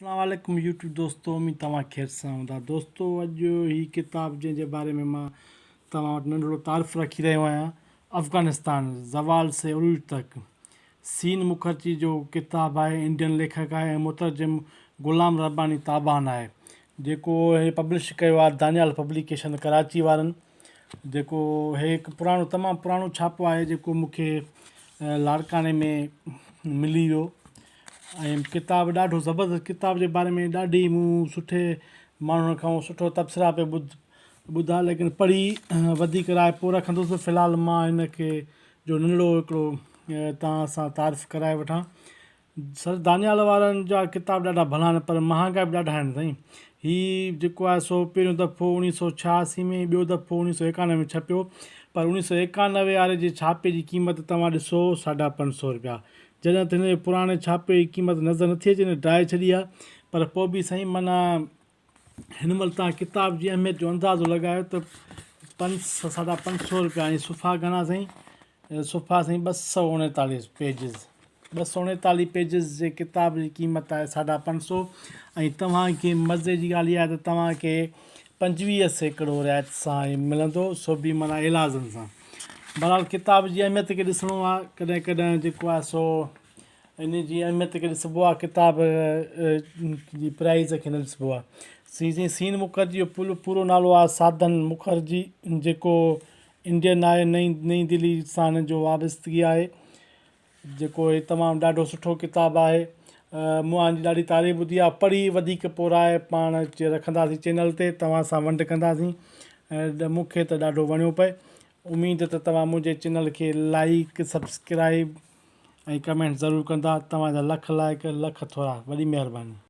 اسلام عليڪم يوٽيوب دوستو اميد توهان خير سان هوندا دوستو اڄ هي ڪتاب جنهن جي باري ۾ مان توهان وٽ ننڍڙو تعارف رکي رهيو آهيان افغانستان زوال سي عروج تڪ سين مکرجي جو ڪتاب آهي انڊين ليکڪ آهي ۽ مترجم غلام رباني تابان آهي جيڪو هي پبلش ڪيو آهي دانيال پبليڪيشن ڪراچي وارن جيڪو هي هڪ پراڻو تمام پراڻو ڇاپو آهي جيڪو مون کي لاڙڪاڻي ۾ ملي ويو ۽ ڪتاب ڏاڍو زبردست ڪتاب جي باري ۾ ڏاڍي مون سٺي ماڻهن کان سٺو تبصرا پئي ٻڌ ٻڌا ليڪن پڙهي وڌيڪ راء پوء رکندس في الحال مان هن کي جو ننڍڙو هڪڙو توهان سان تعارف ڪرائي وٺان سر دانيال وارن جا ڪتاب ڏاڍا ڀلا آهن پر مهانگا به ڏاڍا آهن سائين. هي جيڪو آهي سو پهريون دفعو اوڻيهه سو 86 ۾ ٻيو دفعو اوڻيهه سو 91 ۾ ڇپيو پر اوڻيهه سو 91 واري جي ڇاپي جي قيمت توهان ڏسو ساڍا پنج سو رپيا جڏهن ته هن جي پراڻي ڇاپي جي قيمت نظر نٿي اچي هن ڊاهي ڇڏي آهي پر پوء به سائين معنيٰ هن مهل توهان ڪتاب جي اهميت جو اندازو لڳايو ته پنج ساڍا پنج سو روپيا ۽ صفحا گهڻا سائين صفحا سائين 239 پيجز 239 پيجز جي ڪتاب جي قيمت آهي ساڍا پنج سو ۽ توهان کي مزي جي ڳالهه اها آهي ته توهان کي 25% رعايت سان ملندو سو به معنيٰ ايلازن سان بهرحال ڪتاب جي اهميت کي ڏسڻو آهي ڪڏهن ڪڏهن جيڪو آهي سو ان جي اهميت کي ڏسبو آهي ڪتاب جي پرائز کي نه ڏسبو آهي. سي سين سين مکرجي جو پورو پورو نالو آهي ساڌن مکرجي جيڪو انڊين آهي نئين نئين دلي سان هن جو وابستگي آهي جيڪو هي تمام ڏاڍو سٺو ڪتاب آهي مون هن جي ڏاڍي تعريف ٻڌي آهي پڙهي وڌيڪ پوء راء پاڻ رکنداسين چينل تي توهان سان ونڊ ڪنداسين مون کي ته ڏاڍو وڻيو پئي اميد ته توهان منهنجي چينل کي لائيڪ سبسڪرائب ۽ ڪمينٽ ضرور ڪندا توهان جا لک لائق لک ٿورا وڏي مهرباني.